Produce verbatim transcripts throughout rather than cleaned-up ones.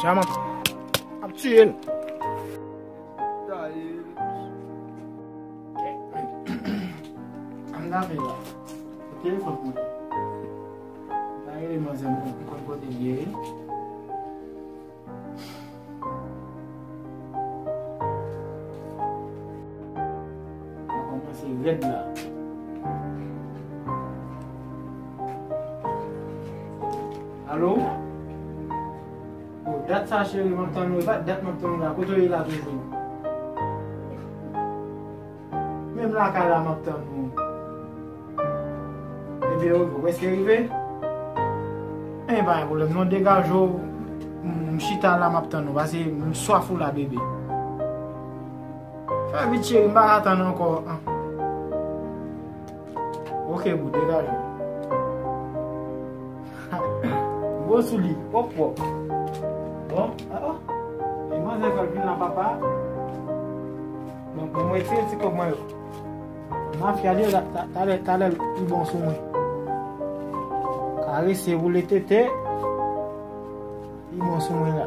Kòman? Ap tiye l. Ann lave la. Se telefòn mwen. Ann rele manzè m konn kote l ye. Sa kòmanse rèd la. Alo? Oh, dat sa cheri, m ap tann ou. E pa dat m ap tann ou la. Kote w ye la toujou? Menm lakay la m ap tann ou. Ebyen, ou prèske rive? Ebyen, pa gen pwoblèm non, degaje w. M, m chita la, m ap tann ou, paske m swaf ou la, bebe. Fè vit, cheri, m pa ka tann ankò. Ok, boo, degaje w. Gwo sou li, pwòp, pwòp. Bon, ah, ah. E manzè fè l vin la, papa. Bon, bon, mwen retire ti kòb mwen yo. Mafya li, ta, ta, talè, talè, li bon sou mwen. Karese, woule tete. Li bon sou mwen la.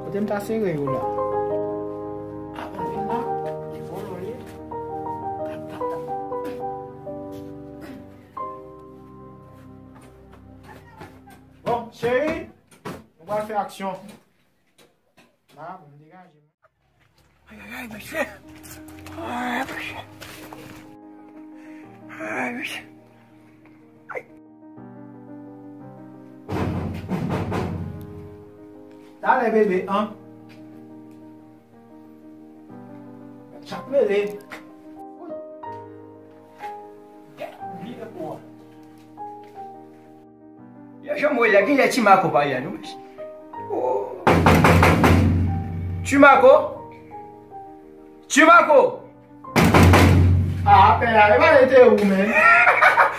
Kote m ta sere yo la? Ah, ann vin la. Li vòlò ye. Bon, cheri, nou pral fè aksyon. La, pou m degaje m. Ay, ay, ay, mesye. Ay, mesye. Ay, mesye. Ay. Talè, bebe, an. Chat mele. Gad, vire pou w. Yo, jan m wè la, genlè Ti Mako pa la, non, mesye. Oh. Ti Mako? Ti Mako? Ah, apèl la, e pa rete ou, men.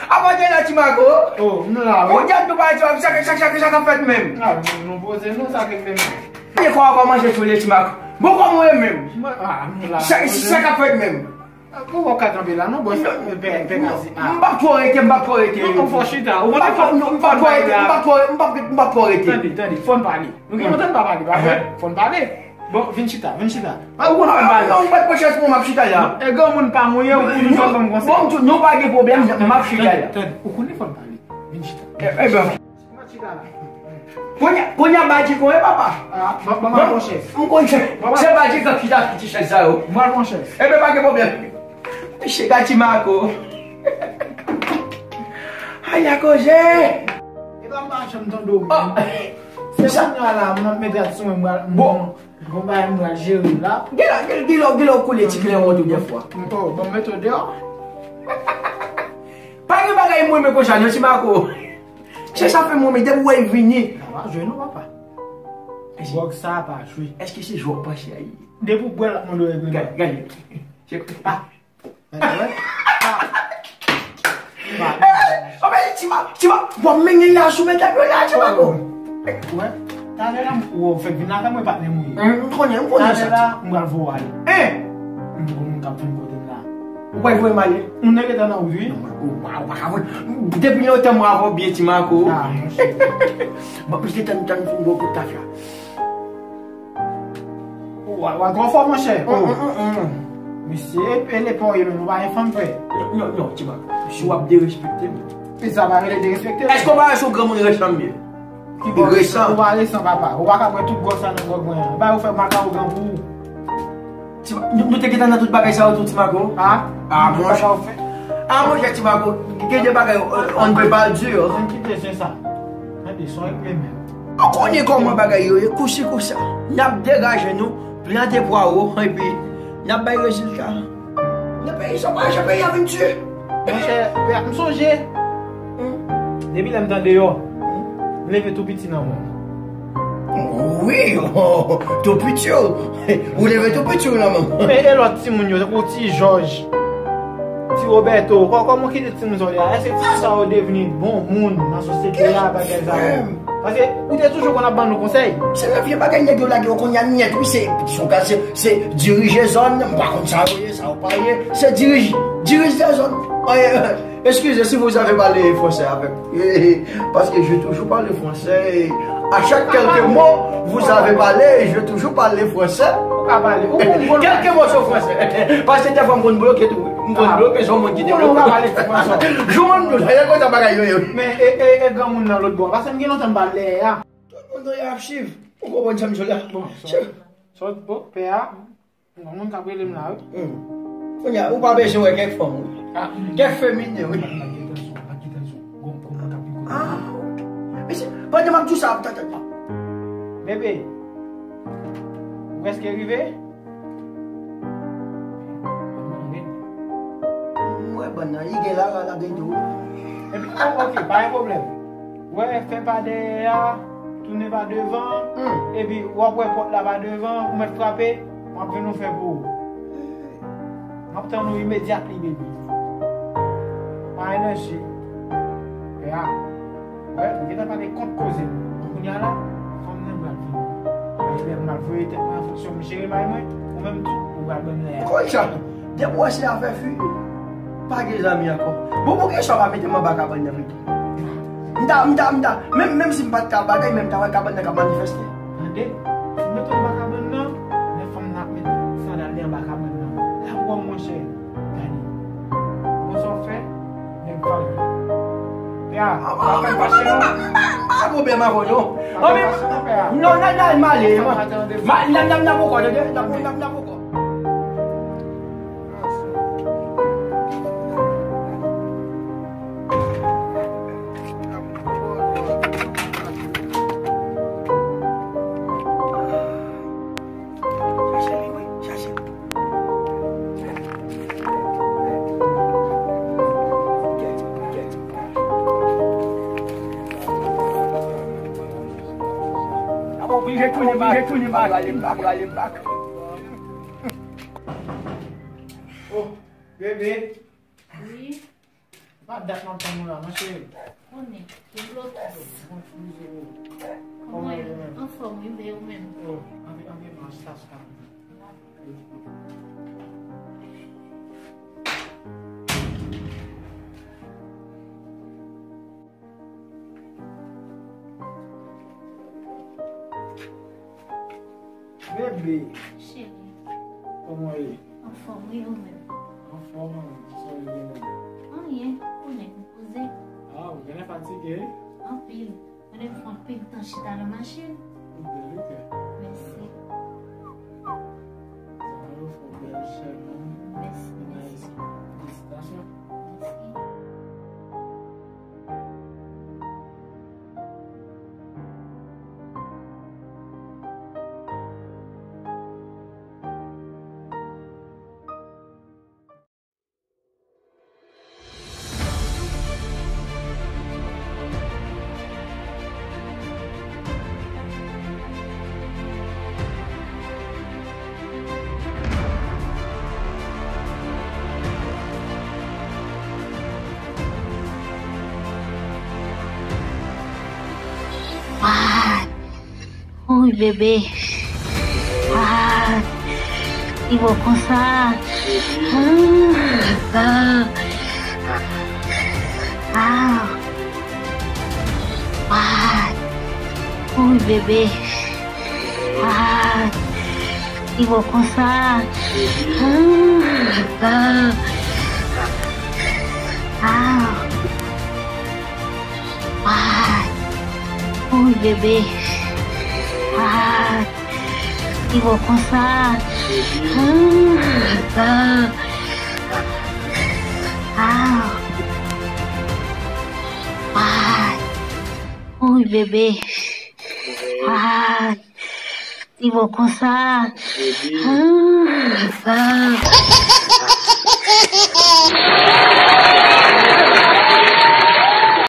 Apa genlè Ti Mako? Oh, m la, wi. Oh, gad nou pa di, sa k, sa k, sa k, sa k ap fèt menm? Ah, nou, nou poze, nou, sa k ap fèt menm? E kò ankò manje sou li, Ti Mako. Bon, kòman w ye menm? Mwen, ah, m la. Sa, sa k ap fèt menm? Ou wè w ka kanpe la, non, bòs, pè, pè Kazi. M p ap twò rete, m p ap twò rete. Non, non, fò chita. Ou konnen fò, m p ap twò rete, m p ap twò, m p ap, m p ap twò rete. Tande, tande, fò n pale. Nou gen lontan n pa pale, pa vre? Fò n pale. Bon, vin chita, vin chita. Ou konnen fò n pale. Non, ou pa t pran chans pou m ap chita la. E granmoun pa m ou ye, ou konnen fò n pale konsa. Bon, m tou, nou pa gen pwoblèm, m ap chita la. Tande, tande, ou konnen fò n pale. Vin chita. E, e ben. Kounye a, kounye a, badji konye, papa. Ah, ban, ban m al pran chèz. M konn se, se badji k ap chita sou ti chèz sa yo. M al pran chèz. Ebyen, pa gen pwoblèm. Mesye, gad Ti Mako. Ay, a koze. E pa m pa janm tande w. Se sa. Kounye a la, m ap mete rad sou mwen, m al, m, bon. Bon, bagay m pral jere la. Gen la, gen, gen lè, gen lè w koule ti klewon tou dèfwa. Oh, bon, m mete w deyò. Pa gen bagay m renmen konsa, non, Ti Mako. Se sa fè m renmen, depi w wè l vini. Sa va jwe, non, papa. Gwòg sa pa jwe. Èske se jwè w panse a ye? Depi w bwè l ap mande w regleman. Gade, gade. Se, ah. Gade, wè. Ah. Anben, Ti Ma, Ti Ma, w ap mennen la sou medam yo la, Ti Mako. Wè, talè la, m wè w fèk vin la, fè mwen patnè m ou ye. M konnen, m konnen sa. Talè la, m pral voye w ale. Hein? M poko konn moun k ap vin kote m la. Ou pral voye m ale? Nou nèk eta nan wout, wi. Non, ou pa, ou pa ka voye. Depi lontan, mwen avè w byen, Ti Mako. Ah, monchè. Bon, plis de tan, tan fin bon kout tafya. Ou a, ou a twò fò, monchè. Hum, hum, hum, hum. Mesye, e lepè w ye menm, ou pa gen fanm, frè? Non, non, non, Ti Mako. Si w ap derespekte m. E sa pa rele derespekte m. Èske w pa wè se yon granmoun resan m ye? Ki bò resan? Ou pa resan, papa. Ou pa ka pran tout gwòg sa nan gwòg mwen an. Ba yo fè makawo gran pou ou. Ti Ma, nou, nou te gentan nan tout bagay sa yo tou, Ti Mako? Ah? Ah, monchè. Ah, monchè, Ti Mako, gen de bagay, euh, on ne peut pas le dire. Ann kite zen sa. Tande, son regle menm. Ou konnen kòman bagay yo ye, kousi kousa. N ap degaje nou, plante pwawo, epi n ap bay rezilta. Nan peyi sa, w pa wè jan peyi a vin di. Monchè, pè, m sonje. Hmm. Depi lè m t deyò, hmm, m leve tou piti nan mwen. Wi, tou piti. Ou leve tou piti nan mwen. Men e lòt timoun yo, tankou Ti Jòj. Ti Roberto, kò-, kòman w kite timoun sa w ye a? Èske timoun sa yo devni bon moun nan sosyete a, bagay sa yo? Paske ou te toujou konn ap ban nou konsèy. Se vye bagay nèg yo lage yo kounye a nèt, wi, se, se, se dirije zòn, m pa konn sa yo ye, sa yo pa ye, se dirij-, dirije zòn. Eskize si vous avez parlé français avec, parce que je toujours parle français. À chaque quelques mots, vous avez parlé, je toujours parle français. Ou ka pale, ou konn bon. Quelques mots sont français. Paske dèfwa m konn bloke tou, wi. M konn bloke, se yon moun ki te bloke. Ou ka pale ti pwason. Jou moun bloke, e konsa bagay yo ye. Men, e, e, e granmoun nan lòt bò, paske m gen lontan m pa lè a. Tout moun ap chiv. Ou konprann sa m sot la? Bon, sòt, sòt, bon, pè a. Gon moun k ap rele m la, wi. Hmm. Kounye a, ou pa bezwen wè kèk fanm, wi. Ah. Kèk feminen, wi. Pa gen tansyon, pa gen tansyon. Gon, gon moun k ap rele m. Ah, ok. Mesye, pandan m ap di w sa, ap tann, tann. Bebe, ou prèske rive? M wè bann nan, li gen la, la, la, gen tou. Epi, oh, ok, pa gen pwoblèm. Wè, fè pa dèyè a, tounen pa devan, hmm, epi w ap wè pòt la pa devan, ou mèt frape, m ap vin ou fè pou ou. M ap tann ou immediately, baby. Pa gen danger. Pè a. Wè, nou gentan pale kont koze nou. Kounye a la, fanm nan pral vini. Lè m ap voye tèt mwen an fonksyon m jere may mwen, ou menm tou, ou pral ban m lè a. Konn sa, depi w wè se afè fi, pa gen zanmi ankò. Bon, poukisa w pa mete m anba kabann nan pito? M ta, m ta, m ta, menm, menm si m pa t ka bagay, men m ta wè kabann nan k ap manifeste. Tande, si w mete w anba kabann nan, lè fanm nan ap met sandal li anba kabann nan, l ap wè w, monchè. Gade. Bon, sa w fè, nèg fal. Pè a, pa fè fache non. M pa gen pwoblèm avè w non. Pa fè fache non, pè a. Non, non, non, m ale. Ma, n ap, n ap, n ap ankò, tande? N ap, n ap, n ap ankò. Chache li, wi, chache. Ap oblije tounen, oblije tounen, bagay, bagay, bagay. Oh, bebe. Wi. Pa dat m ap tann ou la, mon cheri. Konnen, ou blokis. Bon, bon, bon. Kòman w ye menm? Anfòm, wi, men ou menm? Oh, anvi, anvi manj tas la. Bebe. Cheri. Kòman w ye? Anfòm, wi, ou menm? Anfòm, kisa w ye menm? Anyen, ou nèk m poze. Ah, ou genlè fatige, wi? Anpil. Mwen menm fè anpil tan chita nan machin. Ou bèl, wi, kè. Mèsi. Sa yo fè w bèl chè, non? Mèsi, mèsi. Nice. Felisitasyon. Mèsi. What? Woy, bebe. Ah, li bon konsa. Ah, ah. Ah. Ah. Woy, bebe. Ah, li bon konsa. Ah, ah. Ah. Ah. Woy, bebe. Ah. Li bon konsa. Ah, ah. Ah. Ah. Woy, bebe. Ah. Li bon konsa. Ah, ah.